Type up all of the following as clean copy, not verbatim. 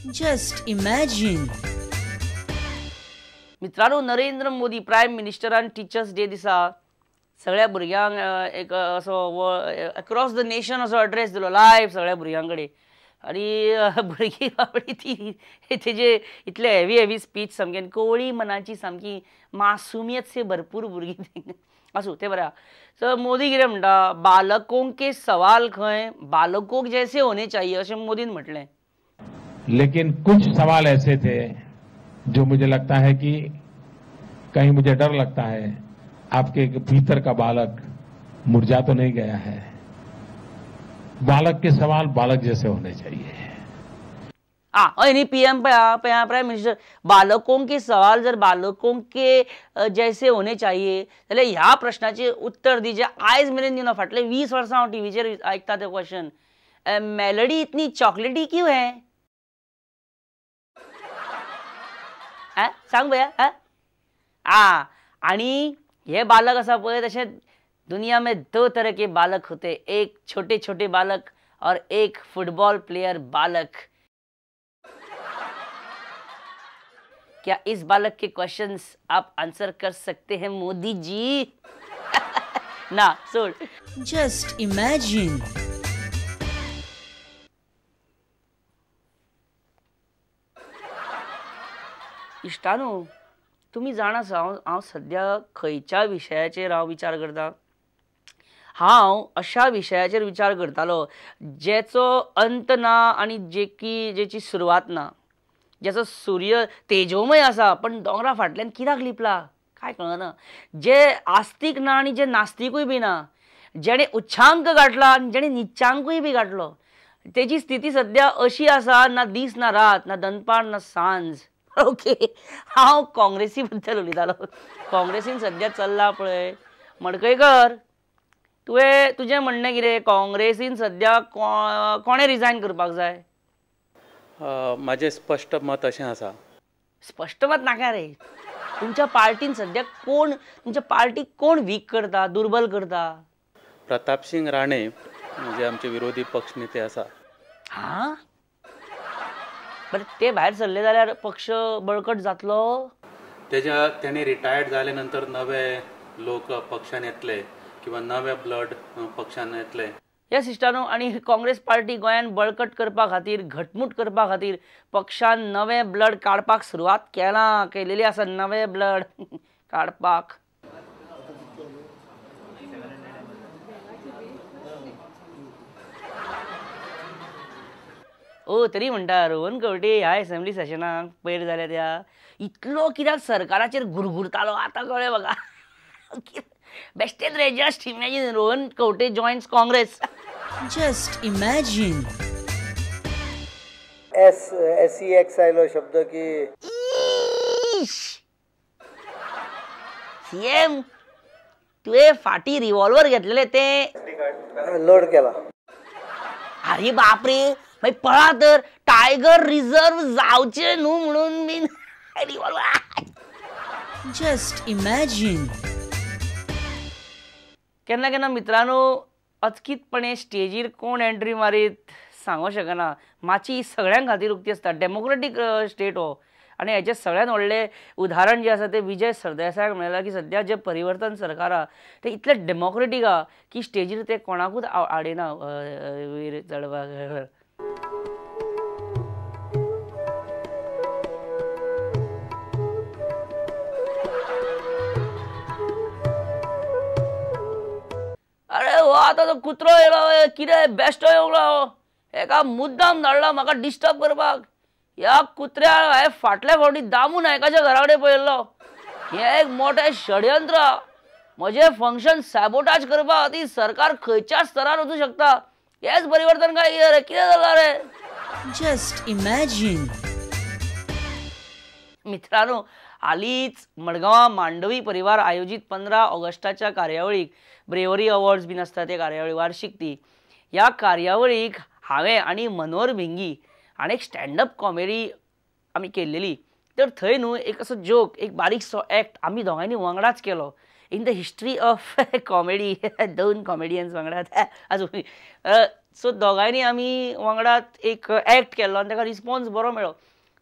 Just imagine. मित्रांनो, Narendra Modi prime मिनिस्टरान teachers day दिसा सगळ्या भुरग्यांक एक असो अक्रॉस the nation असो एड्रेस दिलो लायव्ह सगळ्या भुरग्यां कडेन. आनी भुरगीं बाबडी ती तेजे इतले हेवी हेवी स्पीच सामकी कोवळी मनाची सामकी मासुमियत से भरपूर भुरगीं. आसूं तें बरें. सो मोदी कितें म्हणटा, बालकों के सवाल खंय बालकों जैसे होने चाहिए अशें मोदीन म्हटलें. लेकिन कुछ सवाल ऐसे थे जो मुझे लगता है कि कहीं मुझे डर लगता है आपके भीतर का बालक मुरझा तो नहीं गया है. बालक के सवाल बालक जैसे होने चाहिए. हाँ, पीएम प्राइम मिनिस्टर बालकों के सवाल जर बालकों के जैसे होने चाहिए जाल्यार ह्या प्रश्नाचें उत्तर दी जें आयज मेरेन दिना. फाटले 20 वर्सां हांव टीव्हीचेर आयकता तें क्वेश्चन. मेलडी इतनी चॉकलेटी क्यों है? सांग भया. आ आणि हे बालक आसा पळय तशें दुनिया में दो तरह के बालक होते, एक छोटे छोटे बालक और एक फुटबॉल प्लेयर बालक. क्या इस बालक के क्वेश्चंस आप आंसर कर सकते हैं मोदी जी? ना सोड. Just imagine. इश्टानो, तुमी जाणा आसा हांव सद्या खंयच्या विशयाचेर हांव विचार करता. हांव अशा विशयाचेर विचार करतालो जेचो अंत ना आनी जेची सुरवात ना, ज्याचो सूर्य तेजोमय आसा पण दोंगरा फाटल्यान कित्याक लिपला काय कळना, जे आस्तीक ना आनी जे नास्तिकूय बी ना, जेणे उच्चांक गाठला आनी जेणे निच्चांकूय बी गाठलो, तेजी स्थिती सद्या अशी आसा, ना दीस ना रात, ना दनपार ना सांज. ओके, हांव काँग्रेसी बद्दल उलयतालो. काँग्रेसीन सद्या चल्ला पळय. मडकयकर, तुवें तुजें म्हणणें कितें, काँग्रेसीन सद्या कोणें रिजायन करपाक जाय? म्हाजें स्पश्ट मत अशें आसा. स्पश्ट मत नाका रे. तुमच्या पार्टीन सद्या कोण, तुमच्या पार्टीक कोण वीक करता, दुर्बल करता? प्रतापसिंग राणे जे आमचे विरोधी पक्ष नेते आसा. हां, बरें, ते भायर सरले जाल्यार पक्ष बळकट जातलो? तेज्या तेणे रिटायर्ड जाले नंतर नवे लोक पक्षान येतले किंवा नवे ब्लड पक्षान येतले. ह्या इश्टानो, आनी काँग्रेस पार्टी गोंयान बळकट करपा खातीर, घटमूट करपा खातीर पक्षान नवे ब्लड काडपाक सुरवात केला, केलेली आसा नवे ब्लड काडपाक. ओ तरी म्हणटा रोहन खंवटे ह्या एसेंब्ली सेशनाक पयर जाल्या त्या इतलो कित्याक सरकाराचेर गुरगुरतालो आतां कळ्ळें म्हाका. बेश्टेच रे, just imagine Rohan Khaunte joins Congress. Just imagine. S S E X आयलो शब्द की सीएम तुवें फाटी रिवॉल्वर घेतलेले ते लोड केला. अरे बापरे, मागीर पळा तर टायगर रिझर्व जावचें न्हू म्हणून बीन रिवॉल्वर. Just imagine. केन्ना केन्ना मित्रांनो अचकीतपणे स्टेजीर कोण एंट्री मारीत सांगूंक शकना. माची सगळ्यां खातीर उक्ती आसता. डेमोक्रेटीक स्टेट हो, आनी हेजें सगळ्यान व्हडलें उदाहरण जें आसा तें विजय सरदेसायाक मेळ्ळां की सद्या जें परिवर्तन सरकार आहा तें इतलें डेमोक्रेटीक आहा की स्टेजीर ते कोणाकूच आडयना वयर चडपाक. अरे हो आतां तो कुत्रो येयलो, कितें बेश्टो येवलो, हेका मुद्दाम धाडला म्हाका डिस्टर्ब करपाक. ह्या कुत्र्या हांवें फाटल्या फावटी दामू नायकाच्या घरा कडेन पळयल्लो. हें एक मोठें षडयंत्र, म्हजें फंक्शन सॅबोटाज करपा खातीर सरकार खंयच्या स्तरार वचूं शकता. हेंच परिवर्तन काय कितें रे, कितें जालां रे? Just imagine. मित्रांनो, हालींच मडगांवां मांडवी परिवार आयोजीत 15 ऑगस्टाच्या कार्यावळीक ब्रेवरी अवॉर्ड्स बीन आसता ते कार्यावळी वार्षिक ती, ह्या कार्यावळीक हांवें आनी मनोहर भिंगी आनी एक स्टँडअप कॉमेडी आमी केल्लेली. तर थंय न्हू एक असो जोक, एक बारीकसो एक्ट आमी दोगांयनी वांगडाच केलो. In the history of comedy दोन कॉमेडियन्स वांगडा. आसूं. सो दोगांयनी आमी वांगडा एक एक्ट केल्लो आनी ताका रिस्पॉन्स बरो मेळ्ळो.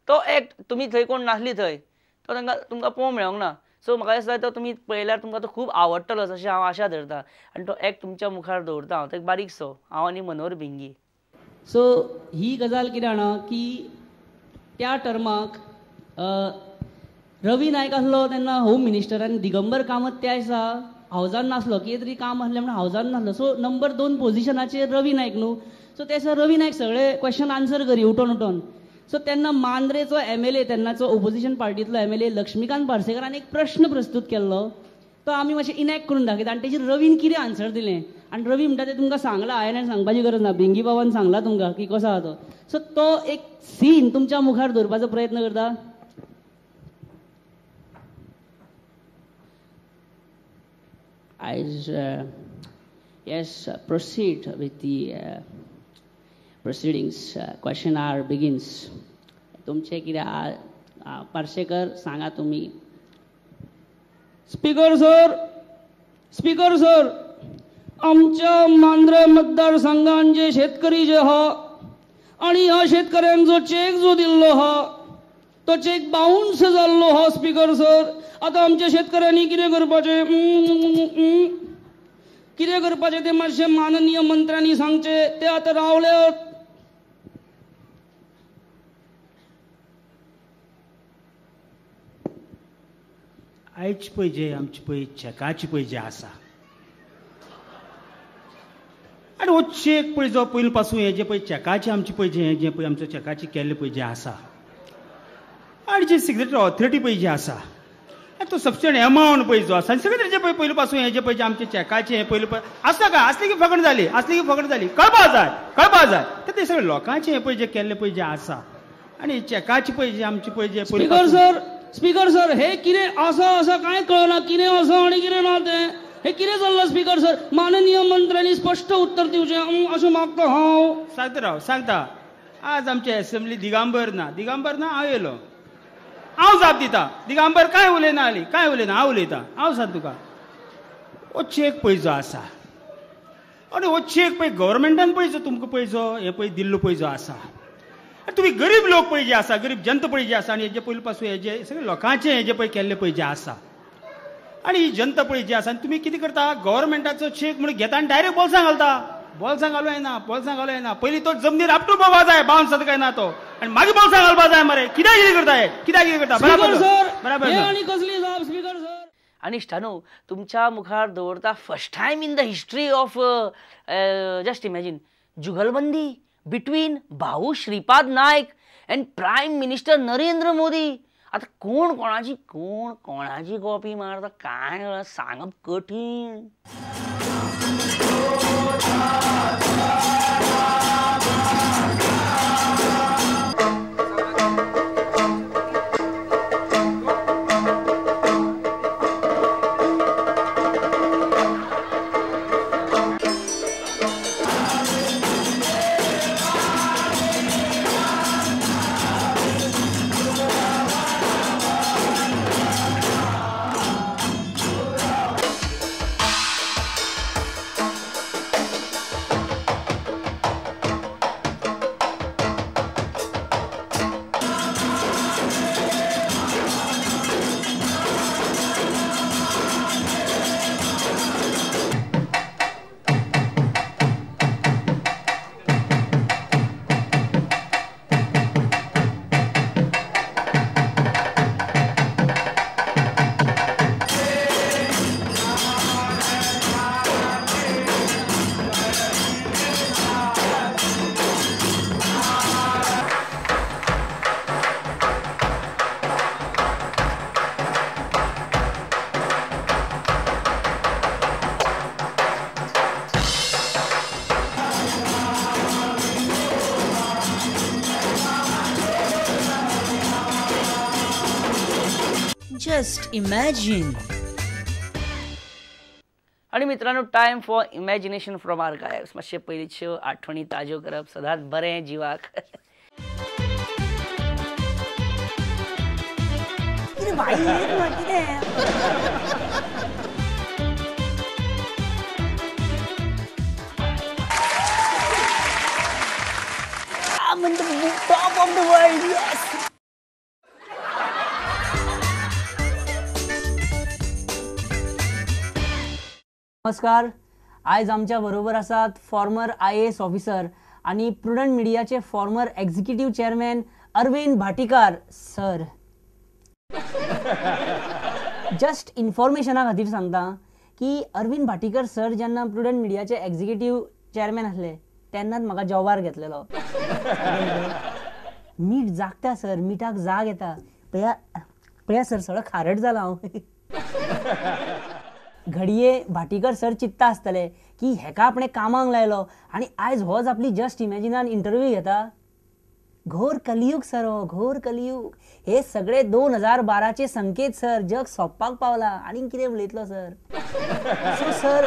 तो एक्ट तुमी थंय कोण नासली थंय तो तांकां तुमकां पळोवंक मेळोंक ना. सो म्हाका दिसता तो तुमी पळयल्यार तुमकां तो खूब आवडटलो अशें हांव आशा धरता आनी तो एक्ट तुमच्या मुखार दवरता हांव. तो एक बारीकसो, हांव आनी मनोहर भिंगी. सो ही गजाल कितें जाणा की त्या टर्माक रवी नायक आसलो तेन्ना होम मिनिस्टर आनी दिगंबर कामत त्या दिसा हावजान नासलो, कितें तरी काम आसलें म्हणून हावजान नासलो. सो नंबर 2 पोजिशनाचेर रवी नायक न्हू. सो त्या दिसा रवी नायक सगळे क्वेश्चन आन्सर करी उठोन उठोन. सो तेन्ना मांद्रेचो MLA, तेन्नाचो ओपोजिशन पार्टींतलो MLA Laxmikant पार्सेकरान एक प्रश्न प्रस्तूत केल्लो, तो आमी मातशें इनॅक्ट करून दाखयता आनी तेजेर रवीन कितें आन्सर दिलें आनी रवी म्हणटा तें तुमकां सांगलां, हांवें सांगपाची गरज ना, भिंगी बाबान सांगलां तुमकां की कसो आहा तो. सो तो एक सीन तुमच्या मुखार दवरपाचो प्रयत्न करता. आयज yes, proceed with the proceedings. Question hour begins. तुमचें कितें पार्सेकर सांगा तुमी. स्पीकर सर, स्पीकर सर, आमच्या मांद्रे मतदारसंघान जे शेतकरी जे हा आनी ह्या शेतकऱ्यांचो चेक जो दिल्लो हा तो चेक बाउन्स जाल्लो हा स्पीकर सर. आतां आमच्या शेतकऱ्यांनी कितें करपाचें, कितें करपाचें तें मातशें माननीय मंत्र्यांनी सांगचें. ते आतां रावल्यात. आयज पळय जे आमचे पळय चेकाचे पळय जे आसा आनी हो चेक पळय जो पयलीं पासून हे जे पळय चेकाचे आमचे पळय जे जे पळय आमचो चेकाचे केल्ले पळय जे आसा आनी जे सिग्नेचर ऑथॉरिटी पळय जे आसा आनी तो सफिशियंट एमावंट पळय जो आसा आनी सगळे तरेचे पळय पयलीं पासून हे जे पळय जे आमचे चेकाचे हे पयलीं पळय आसता काय आसली की फकड जाली, आसली की फकड जाली, कळपा जाय, कळपा जाय. तर ते सगळे लोकांचे हे पळय जे केल्ले पळय जे आसा आनी चेकाचे पळय जे आमचे पळय जे स्पीकर सर, स्पीकर सर, हे कितें आसा आसा कांय कळना, कितें आसा आनी कितें ना तें, हे कितें चल्लां स्पीकर सर? माननीय मंत्र्यांनी स्पश्ट उत्तर दिवचें अशें मागता हांव. सांगता राव, सांगता. आज आमचे एसेंब्ली दिगंबर ना, दिगंबर ना, हांव येयलो, हांव जाप दिता. दिगंबर कांय उलयना हाली, कांय उलयना, हांव उलयता. हांव सांग तुका, हो चेक पळय जो आसा आनी हो चेक पळय गव्हर्मेंटान पळय जो तुमकां पळय जो हे पळय दिल्लो पळय जो आसा, तुमी गरीब लोक पळय जे आसा, गरीब जनता पळय जे आसा आनी हेजे पयलीं पासून हेजे सगळे लोकांचे हे जे पळय केल्ले पळय जे आसा आनी ही जनता पळय जी आसा आनी तुमी कितें करता, गव्हर्मेंटाचो चेक म्हणून घेता आनी डायरेक्ट बोल्सां घालता. बोल्सां घालूं येना, बोल्सां घालूं येना. पयलीं तो जमनीर आपटून पळोवपा जाय बाउन्स जाता काय ना तो, आनी मागीर बोल्सां घालपा जाय मरे. कित्याक कितें करता हे, कित्याक कितें करता? बराबर बराबर. आनी इश्टानो, तुमच्या मुखार दवरता first time in the history of just imagine jugalbandi between Bhau Shripad Naik and prime minister Narendra Modi. आतां कोण कोणाची, कोण कोणाची कॉपी मारता काय सांगप कठीण. Just imagine. आणि मित्रांनो, time for imagination from archives. मातशे पयलींच्यो आठवणी ताज्यो करप सदांच बरें जिवाक. top of the world, yes. नमस्कार, आयज आमच्या बरोबर आसात फॉर्मर IAS officer आनी प्रुडंट मिडियाचे former executive chairman Arvind Bhatikar sir. Just इन्फॉर्मेशना खातीर सांगता की अरविंद भाटीकर सर जेन्ना प्रुडंट मिडियाचे एक्झिक्युटीव चेअरमॅन आसले तेन्नाच म्हाका जॉबार घेतलेलो. मीठ जागता सर, मिठाक जाग येता. पळया पळया सर, सगळो खारट जाला हांव. घडये भाटीकर सर चित्ता आसतले की हेका आपणे कामाक लायलो आनी आयज होच आपली जस्ट इमॅजिनान इंटरव्यू घेता. घोर कलियूग सर, हो घोर कलियूग. हे सगळे 2012चे संकेत सर, जग सोंपपाक पावला. आनीक कितें उलयतलो सर. सो सर,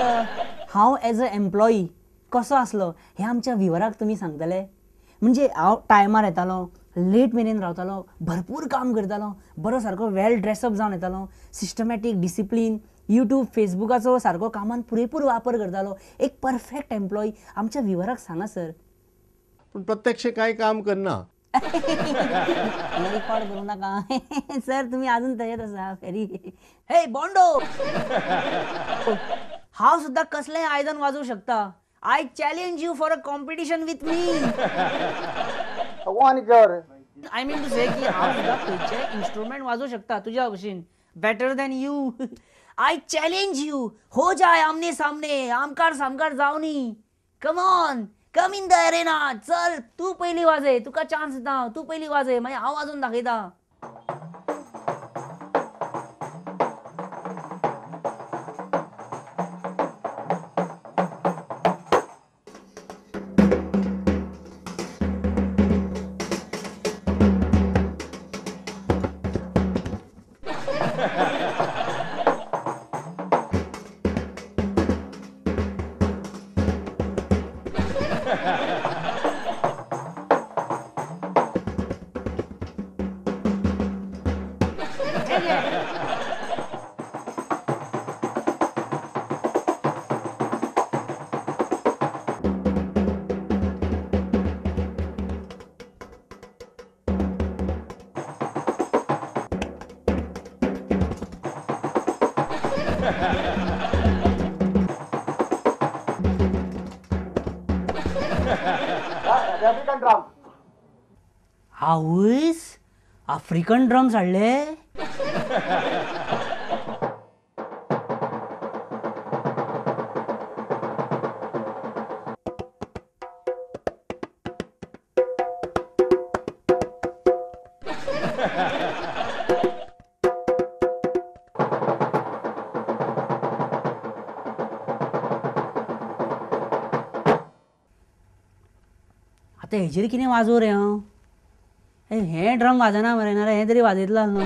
हांव एज अ एम्प्लॉई कसो आसलो हें आमच्या व्युवराक तुमी सांगतले? म्हणजे हांव टायमार येतालो, लेट मेरेन रावतालो, भरपूर काम करतालो, बरो सारको वेल ड्रेसअप जावन येतालो, सिस्टमॅटीक डिसिप्लीन, यूट्यूब फेसबुकाचो सारको कामान पुरेपूर वापर करतालो, एक परफेक्ट एम्प्लॉई. आमच्या व्युवराक सांगा सर. पूण प्रत्यक्ष कांय काम करना. रिकॉर्ड करूं नाका सर, तुमी अजून तशेंच आसा. फेरी हे बोंडो, हांव सुद्दां कसलेंय आयदन वाजोवंक शकता. I challenge you for a competition with me. I mean to say की हांव सुद्दां खंयचेय इन्स्ट्रुमेंट वाजोवंक शकता तुज्या भशेन, better than you. I challenge you, हो जाय आमने सामने, आमकार सामकार जावनी. Come on, come in the arena. चल तूं पयलीं वाजय, तुका चान्स दिता, तूं पयलीं वाजय, मागीर हांव वाजोवन दाखयता. आवयस, आफ्रिकन ड्रम्स हाडले. आतां हेजेर कितें वाजोवं रे हांव? हें ड्रम वाजना मरे, नाल्यार हें तरी वाजयतलो आसलो.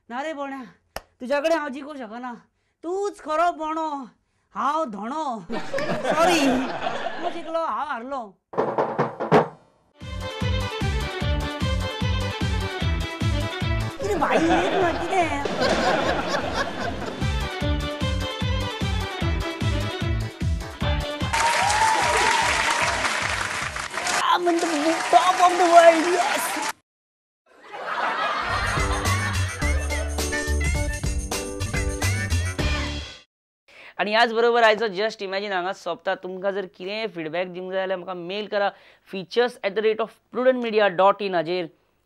ना रे बोण्या, तुज्या कडेन हांव जिखूंक शकना. तूंच खरो बोणो, हांव धोणो. सॉरी, तूं जिखलो, हांव हारलो. कितें भाई, कितें I'm in the top of the world, yes. आनी ह्याच बरोबर आयचो जस्ट इमॅजीन हांगा सोंपता. तुमकां जर कितेंय फिडबॅक दिवंक जाय जाल्यार म्हाका मेल करा features@prudentmedia.in हाजेर.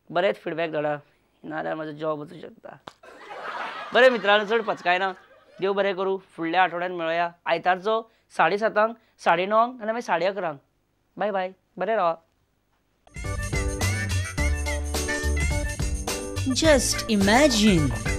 बरेंच फिडबॅक धाडा, नाजाल्यार म्हाजो जॉब वचूं शकता. बरें मित्रांनो, चड पचकायना. देव बरें करूं. फुडल्या आठवड्यान मेळया आयतारचो 7:30, 9:30 आनी मागीर 11:30. बाय बाय, बरें रावा. Just imagine.